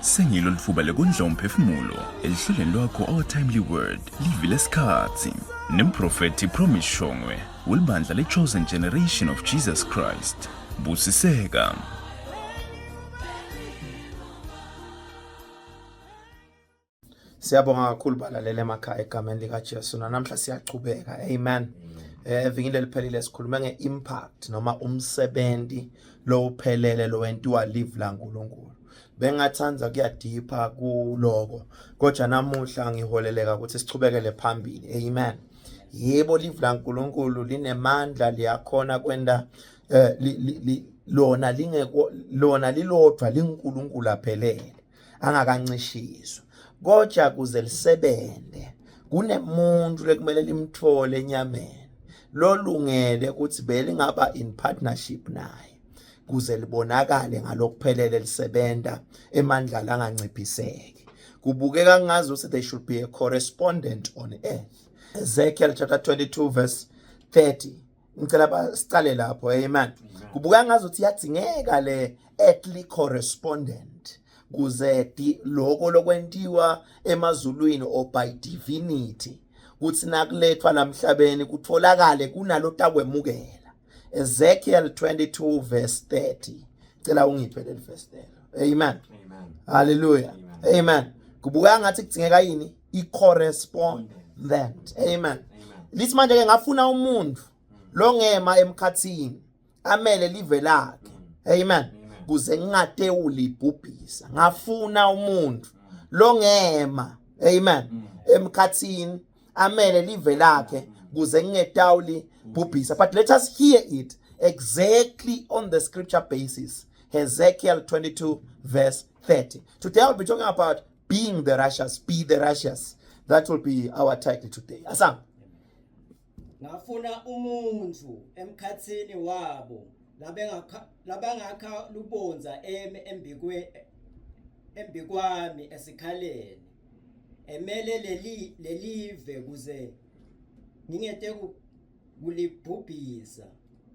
Sengilo litfuba lekondla umphefumulo elihlelweni lwakho Our Timely Word, livi lesikhatsi. Nemprofethi Promise Shongwe welibandla le-Chosen Generation of Jesus Christ. Busiseka. Siyabonga kakhulu balaleli emakhaya egameni likaJesu namhla siyachubeka. Amen. Eh evikini leliphelile sikhulume ngeimpact noma umsebenzi lowuphelele lowentiwa live laNkulunkulu. Bengathanda kuya deeper kuloko kodwa namuhla ngiholeleka ukuthi sichubekele phambili. Amen. Yebo live laNkulunkulu linemandla liyakhona kwenda eh lona lingeko lona lilodwa linguNkulunkulu aphelele. angakancishiswa kodwa kuze lisebente kunemuntu lekumele limthole enyameni lolungele ukuthi belingaba in partnership naye kuze libonakale ngalokuphelele lisebenta emandla langanciphiseki kubukeka ngazi ukuthi there should be a correspondent on earth. Ezekiel chapter 22 verse 30. Ngicela basicale lapho. Amen. Kubuka ngazi ukuthi iyadzingeka le earthly correspondent kuze loko lokwentiwa emazulwini or by divinity kuthi nakulethwa lamhlabeni kutholakale kunalotakwemukela. Ezekiel 22 verse 30. Cela ungiphe leli verse lelo. Amen. Amen. Hallelujah. Amen. Amen. Kubuka ngathi kudzingeka yini? I-correspondent. Amen. Lithi manje ke ngafuna umuntu longema emkhathini amele live lakhe. Amen. Kuze ngingate ulibhubhisa. Ngafuna umuntu longema. Amen. Emkhathini amele live lakhe kuze ngingetawuli bhubhisa. But let us hear it exactly on the scripture basis. Ezekiel 22 verse 30. Today I'll be talking about being the righteous, be the righteous. That will be our title today. Asam. Ngafuna umuntu emkhathini wabo labengakha labangakha lubonza eme embikwe embikwami esikhaleni emele leli lelive kuze ngingete kulibhubhisa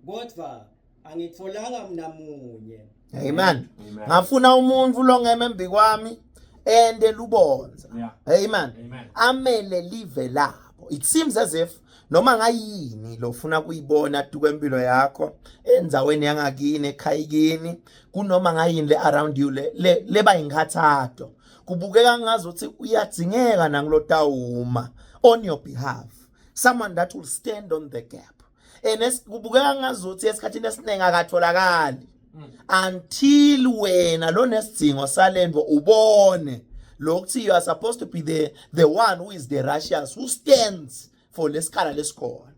kodwa angitholanga mina munye. Amen. Ngafuna umuntu longema embikwami ende lubonza. Amen. Amele live labo. It seems as if noma ngayini lofuna kuyibona tuka empilo yakho endzaweni yangakini ekhayikini kunoma ngayini le around you le leba inkhathato kubukeka ngazuthi uyadzingeka nangilotawuma on your behalf, someone that will stand on the gap. And kubukeka ngazuthi esikhathini esiningi akatholakali until wena lonesidingo salento ubone lokuthi you are supposed to be the one who is the righteous, who stands for lesikhala lesikhona.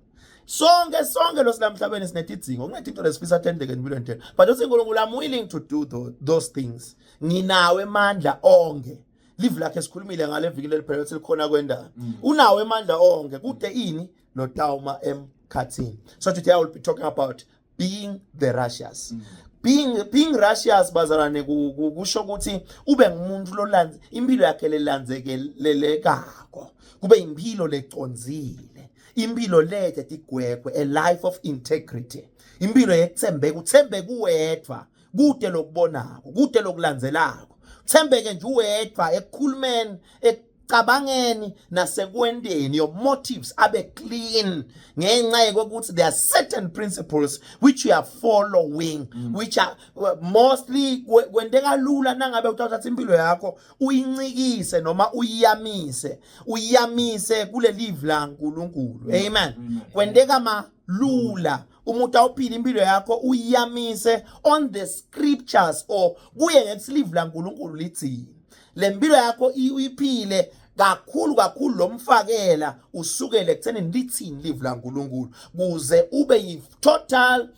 Sonke sonke lo silamhlabeni sinetidzingo, kunethinto lesifisa tendeke empilweni tethu, but uthi uNkulunkulu, I'm willing to do those things, nginawo emandla onke. Live lakhe sikhulumile ngale viki leliphele ukuthi likhona kwendaba, unawo emandla onke kude ini lotawuma emkhathini. So today I will be talking about being the righteous. Being righteous bazalwane kusho ukuthi ube ngumuntu lolanze impilo yakhe lelandzekelelekako, kube impilo lecondzile, impilo lethe tigwegwe, a life of integrity, impilo yekuthembeka, uthembeke uwedwa kude lokubonako, kude lokulandzelako, uthembeke nje uwedwa ekukhulumeni, ekucabangeni nasekwenteni. Your motives abe clean ngenxa yokuthi there are certain principles which you are following, which are mostly kwenteka lula nangabe uthatha impilo yakho uyincikise noma uyiyamise uyiyamise kuleli la nkulunkulu. Amen. Kwenteka malula umuntu awuphila impilo yakho uyiyamise on the scriptures or kuye ngethi la nkulunkulu lithini. Le mpilo yakho uyiphile kakhulu kakhulu lomfakela usukele ekutheni lithini live laNkulunkulu kuze ube yi-total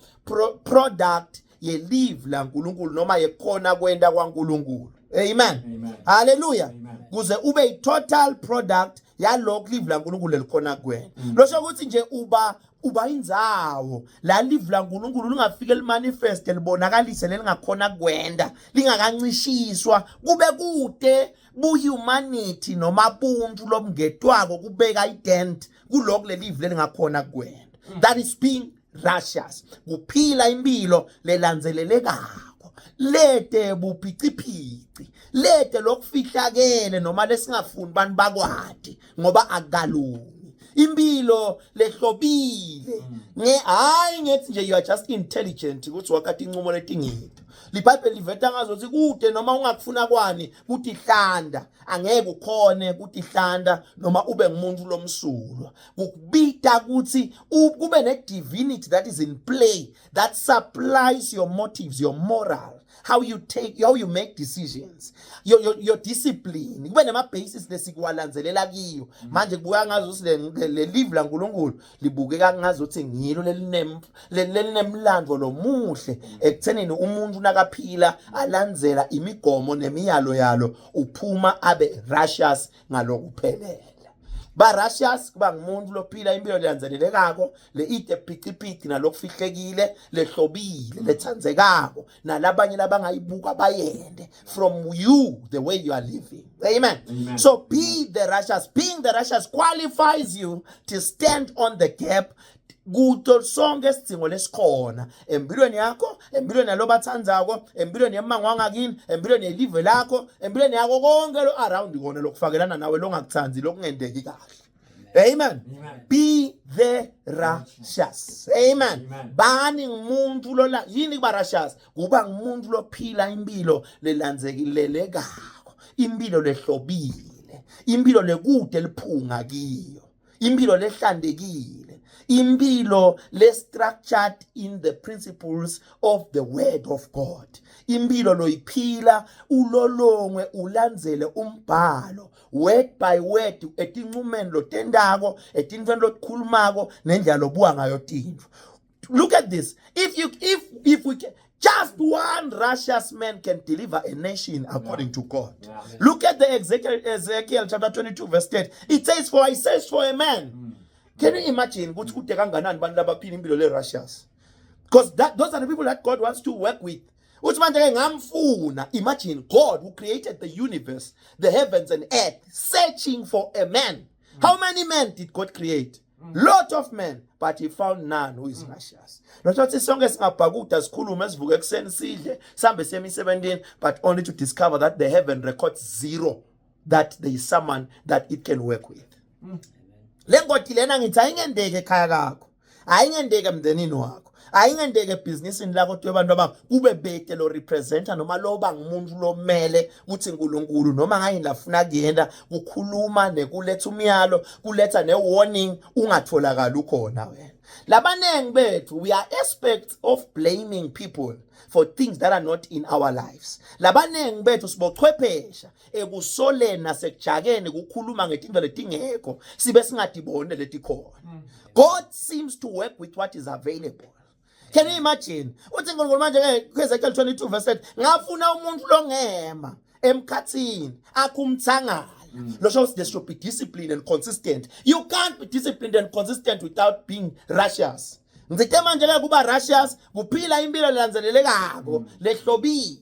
product yelive laNkulunkulu noma yekhona kwenta kwaNkulunkulu. Amen. Hallelujah. Kuze ube i-total product yalokhu live laNkulunkulu lelikhona kuwena. Losho ukuthi nje uba indzawo la live laNkulunkulu lingafike limanifest, libonakalise lelingakhona kwenda lingakancishiswa kube kude buhumanity noma buntu lobungetwako kubeka ident kulokhu leli live lelingakhona kwenda. That is being righteous, kuphila impilo lelandzelelekako. lete buphiciphici, lete lokufihlakele noma lesingafuni bantu bakwati ngoba akukalungi. Impilo lehlobile nge hayi ngethi nje you are just intelligent ukuthi wakati inqumo letingito. LiBhayibheli liveta ngazo ukuthi kude noma ungakufuna kwani kutihlanda angeke ukhone kutihlanda noma ube ngumuntu lomsulwa. Kukubita ukuthi kube ne divinity that is in play that supplies your motives, your moral, how you take, how you make decisions, your discipline. Kube nema basis lesikuwalandzelela kiyo. Manje kubuka ngazo ukuthi le live laNkulunkulu libukeka ngazo ukuthi ngilo lelinemlando lomuhle ekuthenini umuntu nakaphila alandzela imigomo nemiyalo yalo uphuma abe righteous ngalokuphelele. Ba righteous kuba ngumuntu lophila impilo lelandzelelekako le ide phiciphici nalokufihlekile lehlobile lethandzekako nalabanye labangayibuka bayende from you the way you are living. Amen. Amen. So be the righteous. Being the righteous qualifies you to stand on the gap kuto sonke isidingo lesikhona empilweni yakho, empilweni yalobathandzako, empilweni yemango wangakini, empilweni yelive lakho, empilweni yakho konke lo around kona lokufakelana nawe longakuthandi lokungendeki kahle. Amen. Amen. Be the righteous. Amen. Amen. Bani ngumuntu lola yini kuba righteous? Kuba ngumuntu lophila impilo lelandzelelekako, impilo lehlobile, impilo lekude liphunga kiyo, impilo lehlantekile, impilo le structured in the principles of the word of God. Impilo loyiphila ulolongwe ulandzele umbhalo word by word etincumeni lotendako, etintfweni lotikhulumako, nendlela lobuka ngayo tintfo. Look at this. If you if if we can, just one righteous man can deliver a nation according to God. Yeah. Look at the Ezekiel chapter 22 verse 10. It says, for I searched for a man. Can you imagine ukuthi kude kanganani abantu labaphila impilo le righteous? Because that those are the people that God wants to work with. Uthi manje ke ngamfuna. Imagine God who created the universe, the heavens and earth, searching for a man. How many men did God create? Lot of men, but he found none who is righteous. Lotho ukuthi sonke singabhakuda sikhulume sivuke ekuseni sidle sihambe siye emisebenzini, but only to discover that the heaven records zero, that there is someone that it can work with. Le ngodi lena ngithi ayingendeke ekhaya kakho, ayingendeke emndenini wakho, ayingendeke ebhizinisini lakho tuwe bantu abami kube bete lo representer noma loba ngumuntu lomele ukuthi uNkulunkulu noma ngayini lafuna kuyenda kukhuluma nekuletha umyalo, kuletha ne-warning, ungatholakali ukhona wena. Labanengi bethu, we are experts of blaming people for things that are not in our lives. Labanengi bethu sibochwephesha ekusoleni nasekujakeni kukhuluma ngetinto letingekho sibe singadibone letikhona. God seems to work with what is available. Can you imagine? Uthi uNkulunkulu manje ke Ezekiel 22 verse 8, ngafuna umuntu longema emkhathini akhumthangala. Lo shows there should be discipline and consistent. You can't be disciplined and consistent without being righteous. Ngithe manje ke kuba righteous kuphila impilo lelandzelelekako lehlobile.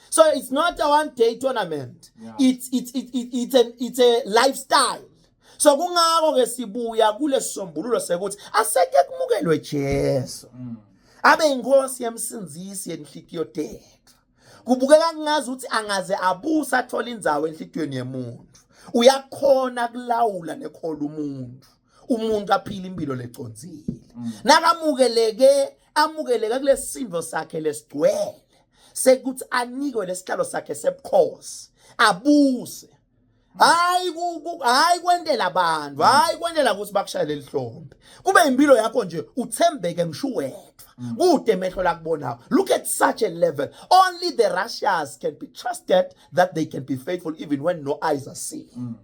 So it's not a one day tournament. It's a lifestyle. So kungako ke sibuya kulesisombululo sekuthi aseke kumukelwe Jesu. Abe inkosi yemsindzisi yenhlitiyo tethu. Kubukeka kungazi ukuthi angaze abusa athola indzawo enhlitiyweni yemuntu. Uyakhona kulawula nekhola umuntu. Umuntu aphila impilo lecondzile. Nakamukeleke amukeleke kulesindvo sakhe lesigcwele sekuthi anikwe lesihlalo sakhe sebukhosi abuse. Hayi hayi kwentela abantu, hayi kwentela ukuthi bakushayele lihlombe. Kube impilo yakho nje uthembeke ngisho wedwa. Kude emehlo lakubonayo. Look at such a level. Only the righteous can be trusted that they can be faithful even when no eyes are seeing.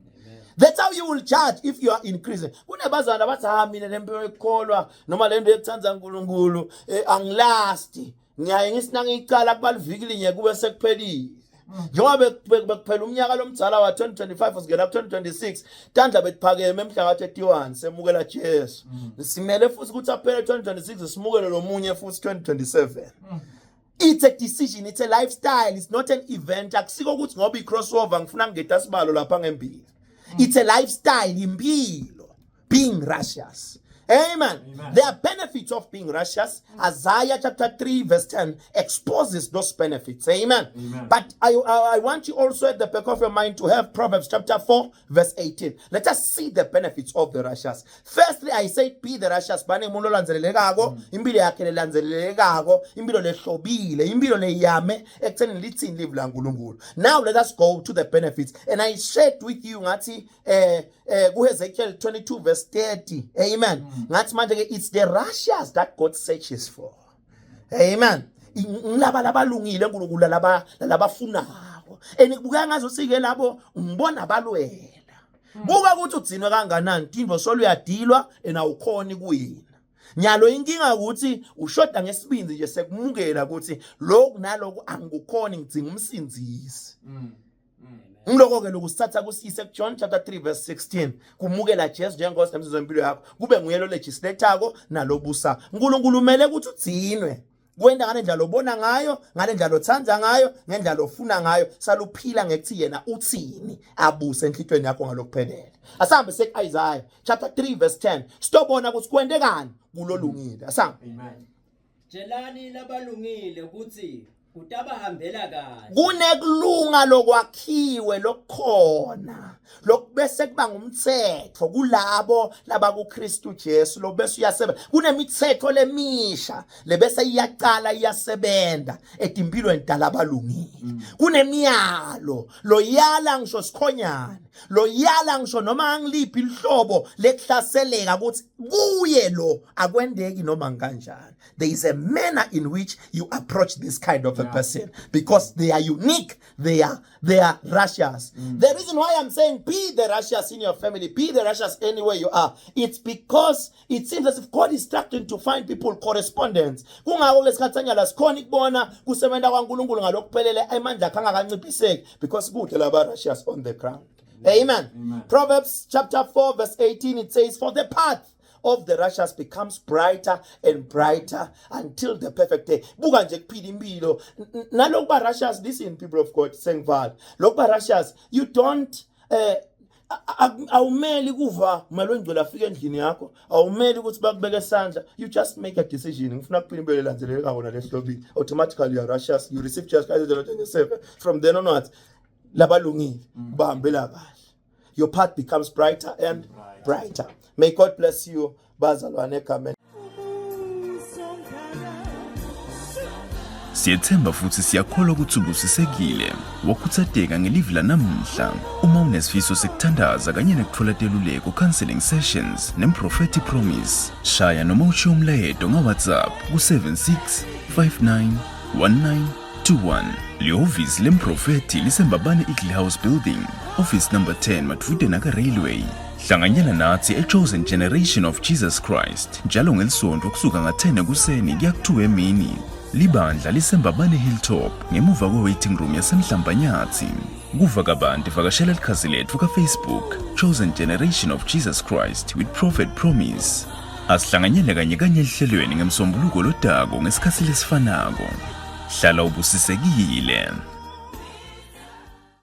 That's how you will judge if you are increasing. Kunebazana bathi ha mina lempilo yokukholwa noma lento yokuthanda uNkulunkulu angilasti. Ngiyaye ngithi nangiyicala kubaliviki linye kube sekuphelile. Njengoba bekuphela umnyaka lomdzala wa 2025 singena ku 2026, tandla betiphakeme emhla ka 31 semukela Jesu. Simele futhi ukuthi aphele 2026 simukele lomunye futhi 2027. It's a decision, it's a lifestyle, it's not an event. Akusiko ukuthi ngoba i-crossover ngifuna ngingeta sibalo lapha ngembili. It's a lifestyle, impilo, being righteous. Amen. Amen. There are benefits of being righteous. Isaiah chapter 3, verse 10 exposes those benefits. Amen. Amen. But I, I, I want you also at the back of your mind to have Proverbs chapter 4, verse 18. Let us see the benefits of the righteous. Firstly, I say be the righteous. Bane umuntu olandzelelekako, mm. impilo yakhe lelandzelelekako, impilo lehlobile, impilo leyame ekutheni lithini live laNkulunkulu. Now let us go to the benefits. And I shared with you ngathi eh eh kuHezekiel 22 verse 30 amen mm. ngathi manje ke it's the righteous that God searches for amen ngilaba labalungile uNkulunkulu laba labafunako and kubukeka ngazothi ke labo ngibona balwela mm. buka ukuthi ugcinwe kanganani tindvo soluyadilwa and awukhoni kuyina nyalo inkinga ukuthi ushoda ngesibindi nje sekumukela ukuthi lokhu naloku angikukhoni ngidzinga umsindzisi mm. Ngiloko ke lokusithatha kusiyise kuJohn chapter 3 verse 16 kumukela Jesu njengoNkosi nemsizi wempilo yakho kube nguye lo legislator nalobusa uNkulunkulu umele ukuthi ugcinwe kwenda ngale ndlela obona ngayo ngale ndlela othanda ngayo ngendlela ofuna ngayo saluphila ngekuthi yena uthini abuse enhlitweni yakho ngalokuphelele asambe sek-Isaiah chapter 3 verse 10 sitobona ukuthi kwentekani kulolungile asambe amen Tshelani labalungile ukuthi kutabahambela kahle. Kunekulunga lokwakhiwe lokukhona lokubese kuba ngumthetho kulabo labakuKristu Jesu lobese uyasebenza kunemithetho lemisha lebese iyaqala iyasebenza etimpilweni dalabalungile mm. kunemiyalo loyala ngisho sikhonyane loyala ngisho noma angiliphi ihlobo lekuhlaseleka ukuthi kuye lo akwendeki noma kanjani there is a manner in which you approach this kind of a yeah. person because they are unique they are they are righteous mm. the reason why i'm saying be the righteous in your family be the righteous anywhere you are it's because it seems as if god is struggling to find people correspondence kungako kulesikhathi sanyala sikhona ikubona kusebenza kwaNkulunkulu ngalokuphelele amandla akhe angakanciphiseki because kude laba righteous on the ground amen. amen proverbs chapter 4 verse 18 it says for the path of the righteous becomes brighter and brighter until the perfect day buka nje kuphila impilo nalokuba righteous listen people of god sengivala lokuba righteous you don't eh awumeli kuva umele ongcwele afike endlini yakho awumeli ukuthi bakubeke isandla you just make a decision ngifuna kuphila impilo elandzeleleka kona lehlobile automatically you are righteous you receive Jesus Christ as the Lord and your Savior from then onwards labalungile bahambela kahle your path becomes brighter and brighter may God bless you bazalwane egameni Siyethemba futhi siyakholwa ukuthi ubusisekile wakhuthazeka ngelivi lanamuhla. Uma unesifiso sekuthandaza kanye nekuthola teluleko counseling sessions nemprofethi Promise, shaya noma ushiye umlayeto nga-WhatsApp ku-76 59 19 21. Lihhovisi lemprofethi lisembabane Eagle House Building, office number 10 madvude naka Railway. Hlanganyela nathi eChosen Generation of Jesus Christ njalo ngelisonto kusuka nga-10 ekuseni kuya ku-2 emini. Libandla lisembabane Hilltop ngemuva kwe-waiting room yasemhlambanyathi. Kuva kabanti vakashela likhasi lethu ka-Facebook Chosen Generation of Jesus Christ with Prophet Promise. Asihlanganyele kanye kanye elihlelweni ngemsombuluko lodako ngesikhathi lesifanako. Hlala ubusisekile.